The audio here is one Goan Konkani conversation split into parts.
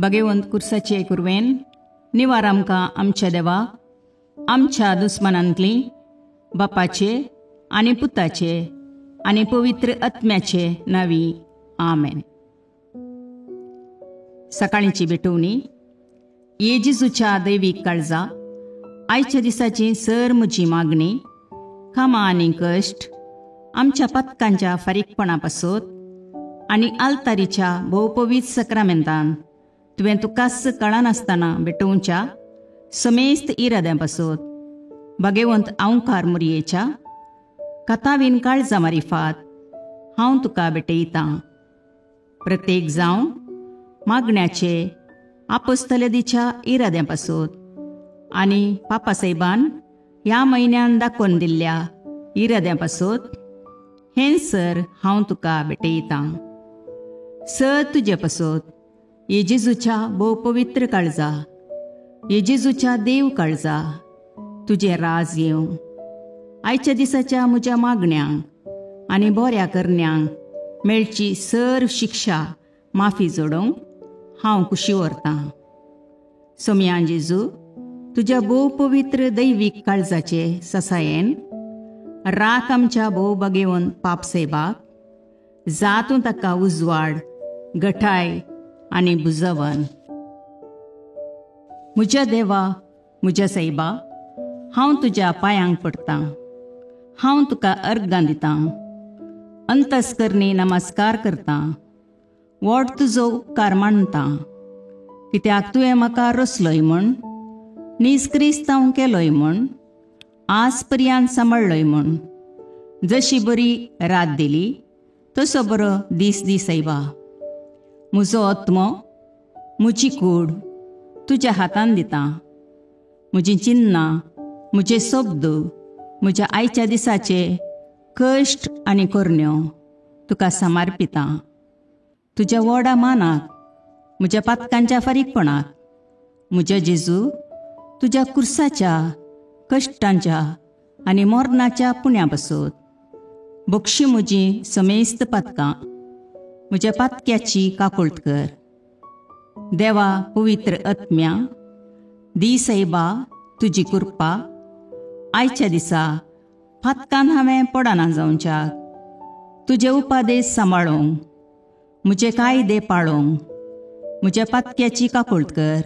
भगेवंत कुर्साचे कुरवेन निवार आमकां आमच्या देवा आमच्या दुस्मनांतली बापाचे आनी पुताचे आनी पवित्र आत्म्याचे नावी आमेन. सकाळीची भेटवणी. ये जेजूच्या दैवीक काळजा, आयच्या दिसाची सर म्हजी मागणी, कामां आनी कश्ट आमच्या पथकांच्या फारीकपणा पासत आनी आल्तारीच्या भोवपवीत सक्रामेंतान तुवें तुकाच कळनासतना भेटोवच्या समेस्त इराद्यां पासत भगेवंत आंवकार मुरयेच्या कथावीन काळजा मारिफात हांव तुका भेटयतां. प्रत्येक जावं मागण्याचे आपोस्तलदीच्या इराद्यां पासत आनी पापासाहेबान ह्या म्हयन्यान दाखोवन दिल्ल्या इराद्यां पासत हें सर हांव तुका भेटयतां. सर तुजे पासत ये जेजूच्या भोव पवित्र काळजा, ये जेजूच्या देव काळजा, तुजें राज येवं. आयच्या दिसाच्या म्हज्या मागण्यांक आनी बऱ्या करण्यांक मेळची सर शिक्षा माफी जोडोवंक हांव कुशी व्हरतां. सोमयान जेजू तुज्या भोव पवित्र दैवीक काळजाचे ससायेन राख आमच्या भोव बगेवन पापसेबाक, जातूं ताका उजवाड गठाय आनी बुजवन. म्हज्या देवा, म्हज्या सायबा, हांव तुज्या पांयांक पडटां, हांव तुका अर्गां दितां, अंतस्करणी नमस्कार करतां, व्हड तुजो उपकार मानतां, कित्याक तुवें म्हाका रचलोय म्हूण, नीज क्रिस्तांव केलोय म्हूण, आज पर्यंत सांबाळ्ळोय म्हूण. जशी बरी रात दिली तसो बरो दीस दी सायबा. म्हजो आत्मो, म्हजी कूड तुज्या हातान दितां. म्हजीं चिन्नां, म्हजे शब्द, म्हज्या आयच्या दिसाचे कश्ट आनी करण्यो तुका समर्पितां. तुज्या व्हडा मानाक, म्हज्या पातकांच्या फारीकपणाक, म्हज्या जेजू तुज्या कुर्साच्या कश्टांच्या आनी मरणाच्या पुण्या पासत बक्षी म्हजी समेस्त पातकां, म्हज्या पातक्याची काकुळट कर. देवा पवित्र आत्म्या, दी सायबा तुजी कृपा आयच्या दिसा पातकान हांवें पडना जावच्याक, तुजे उपादेश सांबाळूंक, म्हजे कायदे पाळूंक म्हज्या पातक्याची काकुळट कर.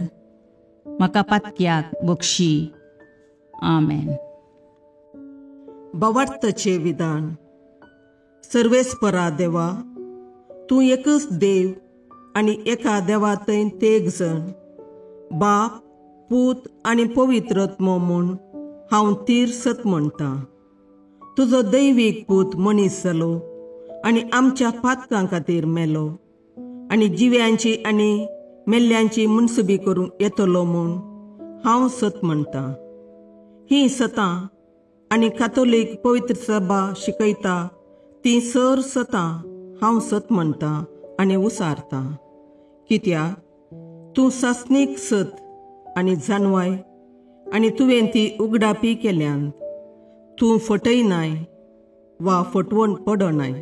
म्हाका पातक्याक बक्षी. आमेन. भावार्थाचें विधान. सर्वेस्परा देवा, तूं एकच देव आनी एका देवा थंय तेग जण, बाप, पूत आनी पवित्र आत्मो म्हूण हांव तीर सत म्हणटां. तुजो दैवीक पूत मनीस जालो आनी आमच्या पातकां खातीर मेलो आनी जिव्यांची आनी मेल्ल्यांची मुनसुबी करूंक येतलो म्हूण हांव सत म्हणटां. हीं सतां आनी कातोलीक पवित्र सभा शिकयता तीं सर सतां हांव सत म्हणटां आनी उसारतां. कित्याक तूं सासणीक सत आनी जानवाय आनी तुवें ती उगडापी केल्यान. तूं फटयनाय वा फटवण पडनाय.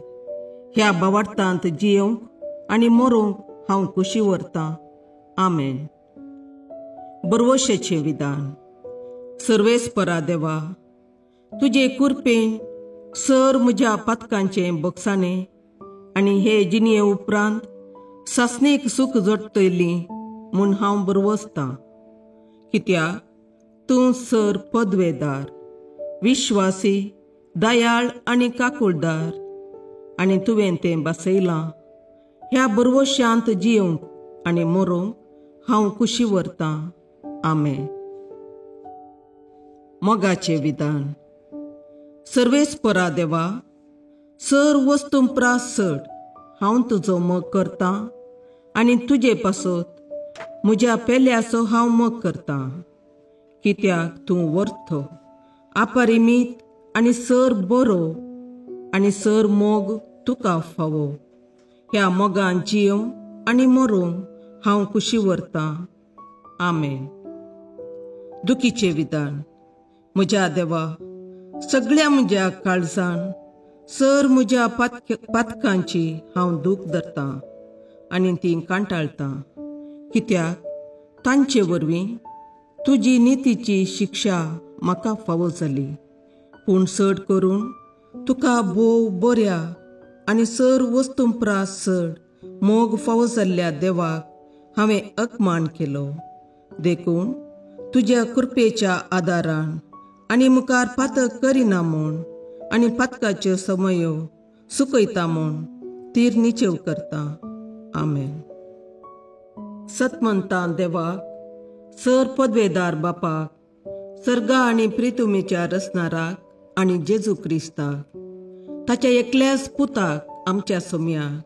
ह्या भावार्थांत जियोवंक आनी मरूंक हांव कुशी व्हरतां. आमेन. बरवशेचें विधान. सर्वेस्परा देवा, तुजे कुरपेन सर म्हज्या पातकांचें बक्षाणें आनी हे जिणये उपरांत सासणीक सूख जोडटली म्हूण हांव बरवसतां. कित्याक तूं सर पदवेदार, विश्वासी, दयाळ आनी काकुळदार आनी तुवें तें बसयलां. ह्या बरवशांत जियोवंक आनी मरूंक हांव कुशी व्हरतां. आमेन. मोगाचें विधान. सर्वेस्परा देवा, सर वस्तूं प्रास चड हांव तुजो मोग करतां आनी तुजे पासत म्हज्या पेल्याचो हांव मोग करतां. कित्याक तूं वर्थो, अपरिमीत आनी सर बरो आनी सर मोग तुका फावो. ह्या मोगान जियोवंक आनी मरूंक हांव कुशी व्हरतां. आमेन. दुखीचें विधान. म्हज्या देवा, सगळ्या म्हज्या काळजान सर म्हज्या पातकांची हांव दूख धरतां आनी ती कांटाळटां. कित्याक तांचे वरवीं तुजी नितीची शिक्षा म्हाका फावो जाली. पूण चड करून तुका भोव बऱ्या आनी सर वस्तूं प्रास चड मोग फावो जाल्ल्या देवाक हांवें अपमान केलो. देखून तुज्या कृपेच्या आदारान आनी मुखार पातक करिना म्हूण आनी पातकाच्यो समयो सुकयता म्हूण तीर निचेव करता. आमेन. सतमंता देवाक, सर पदवेदार बापाक, सर्गा आनी प्रितुमेच्या रचणाराक आनी जेजू क्रिस्ताक, ताच्या एकल्याच पुताक आमच्या सोम्याक,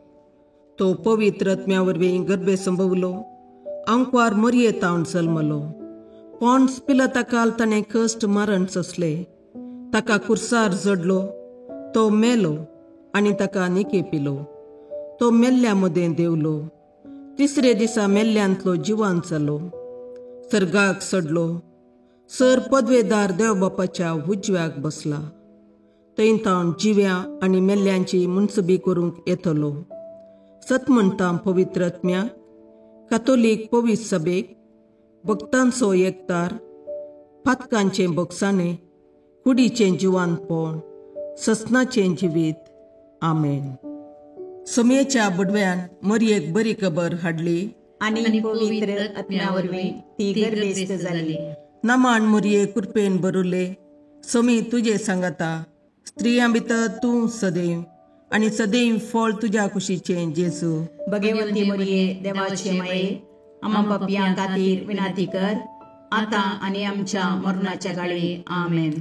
तो पवित्र आत्म्या वरवीं गर्भे संभवलो, आंकवार मरये तावन जल्मलो, पॉन्स पिलाता ताणें कश्ट मरण सोंसले, ताका कुर्सार जडलो, तो मेलो आनी ताका निके पिलो, तो मेल्ल्या मदें देवलो, तिसरे दिसा मेल्ल्यांतलो जिवान जालो, सर्गाक सडलो, सर पदवेदार देव बापाच्या उजव्याक बसला, थंय तावन जिव्या आनी मेल्ल्यांची मुनसबी करूंक येतलो. सत म्हणटा पवित्र आत्म्याक, कातोलीक पवित्र सभेक, भक्तांचो एकतार, पातकांचें बोगसाणें, कुडीचें जिवानपण, ससनाचें जिवीत. आमेन. सोमयेच्या बडव्यान मरयेक बरी खबर हाडली आनी पवित्र आत्म्या वरवीं ती गर्भेस्त जाली. नमान मरये कृपेन बरुले, सोमी तुजे सांगाता, स्त्रियां भितर तूं सदैव आनी सदैव फळ तुज्या कुशीचें जेजू. भगवंती मरये देवाचे माये, आमा पापयां खातीर विनंती कर, आतां आनी आमच्या मरणाच्या काळी. आमेन.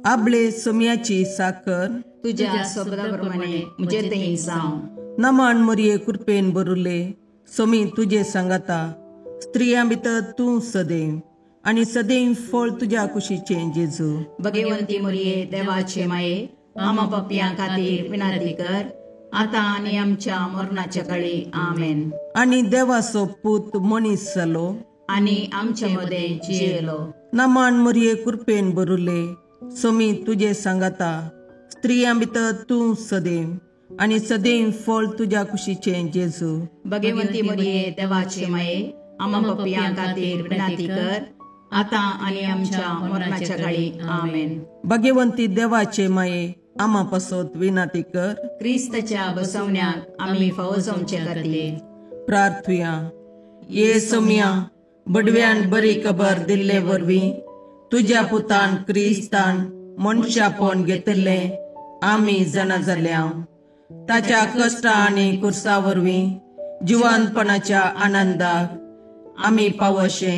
आबळे सोमयाची साकर तुज्या शब्दा प्रमाणे म्हजे थंय जावं. नमान मरये कृपेन बरुले, सोमी तुजे सांगाता, स्त्रियां भितर तूं सदैव आनी सदैव फळ तुज्या कुशीचें जेजू. भगवंती मरये देवाचे माये, आमा पापयां खातीर विनंती कर, आतां आनी आमच्या मरणाच्या काळी. आमेन. आनी देवाचो पूत मनीस जालो आनी आमच्या मदें जियेलो. नमान मरये कृपेन बरुले, सोमी तुजे सांगाता, स्त्रियां भितर तूं सदैव आनी सदैव फळ तुज्या कुशीचें जेजू. भगवंती मरये देवाचे माये, आमा पापयां खातीर विनंती कर, आतां आनी आमच्या मरणाच्या काळी. आमेन. भगवंती देवाचे माये, आमा पासत विनंती कर, क्रिस्ताच्या बसवण्याक आमी फावो जावचे खातीर. प्रार्थुया. ये सोमया, बडव्यान बरी खबर दिल्ले वरवीं तुज्या पुतान क्रिस्तान मनशापण घेतिल्लें आमी जाणा जाल्या. ताच्या कश्टा आनी कुर्सा वरवीं जिवानपणाच्या आनंदाक आमी पावशे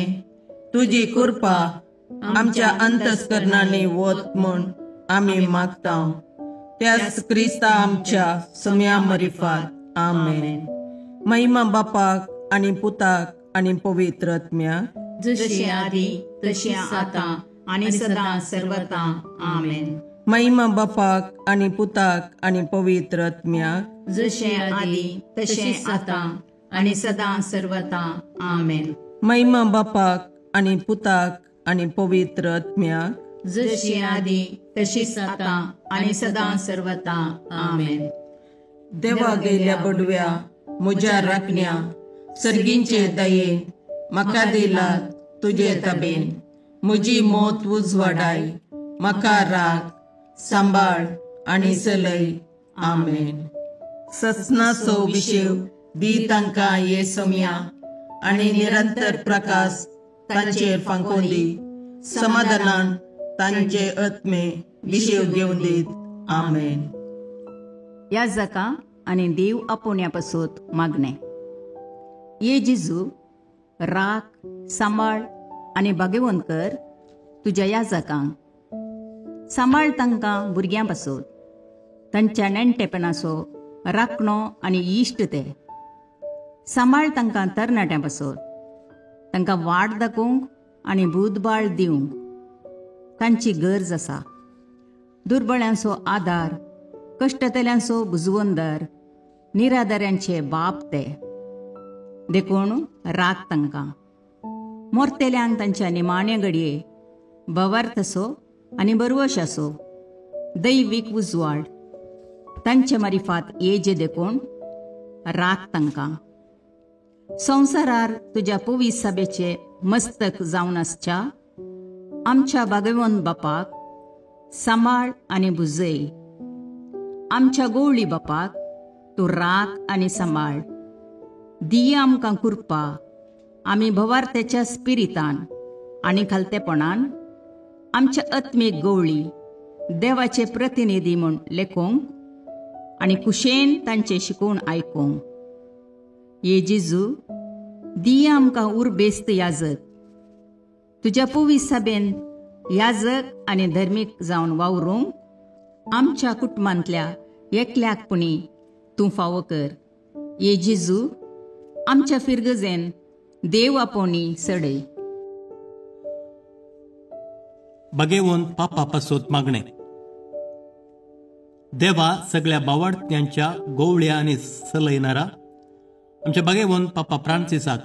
तुजी कृपा आमच्या अंतस्करणांनी वत म्हूण आमी मागता. त्याच क्रिस्ता आमच्या सम्या मरिफात. आमेन. महिमा बापाक आनी पुताक आनी पवित्र आत्म्याक, जशी आदी तशी आतां आनी सदां सर्वता. आमेन. महिमा बापाक आनी पुताक आनी पवित्र आत्म्याक, जशें आदी तशें आतां आनी सदां सर्वता. आमेन. महिमा बापाक आनी पुताक आनी पवित्र आत्म्याक, जशी आदी तशीच आतां आनी सदां सर्वता. आमेन. देवा गेल्या बडव्या म्हज्या राखण्या, सर्गींचे दयेन म्हाका दिला तुजे तबेन, म्हजी मोत उजवाडाय, म्हाका राख सांबाळ आनी चलय. आमेन. ससनाचो विशेव दी तांकां ये सोमया आनी निरंतर प्रकाश तांचेर फांकोवन दी, समाधानान तांचे आत्मे विशेव घेवन दीत. आमेन. ह्या जाका आनी देव आपोवण्या पासत मागणें. ये जेजू, राख सांबाळ आनी भाग्यवंत कर तुज्या ह्या जाकांक. सांबाळ तांकां भुरग्यां पासत, तांच्या नेणटेपणाचो राखणो आनी इश्ट ते. सांबाळ तांकां तरणाट्यां पासत, तांकां वाट दाखोवंक आनी बुदबाळ दिवंक तांची गरज आसा. दुर्बळ्यांचो आदार, कश्टतल्यांचो बुजवंदर, निराधाऱ्यांचे बाप ते. देखून राख तांकां. मोरतेल्यांक तांच्या निमाण्या घडये भवार्थ असो आनी बरवश असो दैवीक उजवाड तांचे मारिफात येजे. देखून राख तांकां. संवसारार तुज्या पवित्र सभेचे मस्तक जावन आसच्या आमच्या भागेवन बापाक सांबाळ आनी भुजय. आमच्या गोवळी बापाक तूं राख आनी सांबाळ. दिया आमकां कृपा आमी भवार्थ्याच्या स्पिरितान आनी खालतेपणान आमच्या आत्मीक गवळी देवाचे प्रतिनिधी म्हूण लेखूंक आनी कुशेन तांचे शिकोवन आयकूंक. ये जेजू, दिया आमकां उर्बेस्त याजक, तुज्या पवित्र सभेन याजक आनी धर्मीक जावन वावरूंक आमच्या कुटुंबांतल्या एकल्याक पुणी तूं फावो कर. ये जेजू, आमच्या फिरगजेन देव आपोवणी सडय. बगेवन पापा पासत मागणे. देवा सगळ्या बावाडत्यांच्या गोवळ्या आनी सलयनारा आमच्या बागेवन पापा फ्रांसिसाक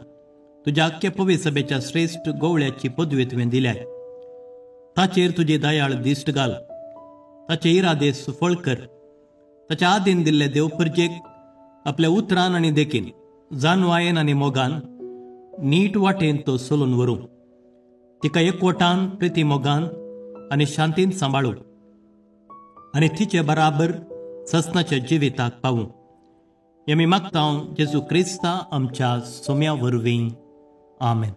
तुज्या आख्या पवित्र सभेच्या श्रेश्ठ गोवळ्याची पदवी तुवें दिल्या. ताचेर तुजी दयाळ दिश्ट घाल, ताचे इरादे सुफळ कर. ताच्या आदीन दिल्ले देवपर्जेक आपल्या उतरान आनी देखीन, जानवायेन आनी मोगान नीट वाटेन तो चलून व्हरूं. तिका एकवटान, प्रिती मोगान आनी शांतीन सांबाळूं आनी तिचे बराबर ससनाच्या जिविताक पावूं. हें आमी मागता जेजू क्रिस्ता आमच्या सोम्या वरवीं. आमेन.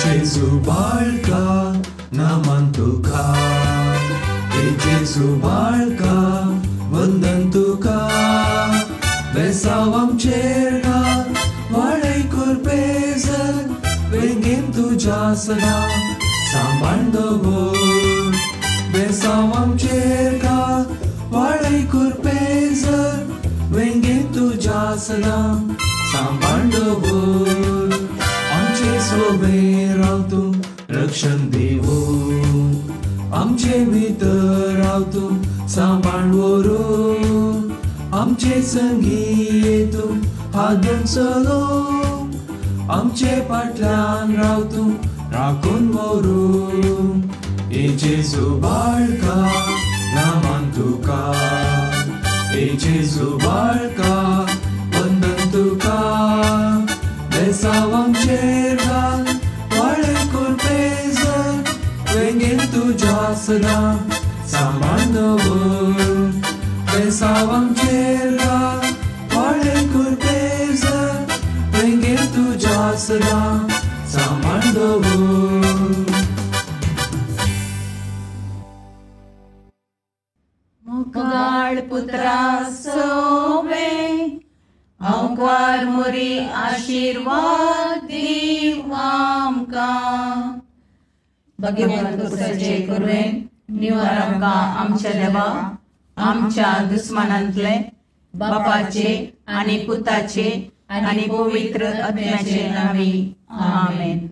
जेजू बाळका नमन तुका, जेजू बाळका वंदन तुका, बेसांव आमचेर घाल वाडय कुरपेजर, वेंगेन तुज्या सदां सांबाळ दवर. बेसांव आमचेर घाल वाडय कुरपेजर, वेंगेन तुज्या सदां सांबाळ दवर. आमचे सोबे राव तूं रक्षण दिवून, आमचे भितर राव तूं सांबाळ व्हरूं, आमचे संगी तूं हात चलो, आमचे फाटल्यान राव तूं राखून व्हरूं. ए जेजू बाळका नामान तुका, ए जेजू बाळका वंदन तुका, बेसांव आमचेर घाल वाडय कुरपेजर, वेंगेन तुज्या सदां सांबाळ दवर. बेसांव आमचेर घाल वाडय कुरपेजर, वेंगेन तुज्या सदां सांबाळ दवर. मोगाळ पुत्रा सोवे हांवकार मोरी आशिर्वाद दीव आमकां. भगवंत कुसाचे कुरवेन निवार आमकां आमच्या देवा आमच्या दुस्मानांतले बापाचे आनी पुताचे आनी पवित्र आत्म्याचे नांवी. आमेन.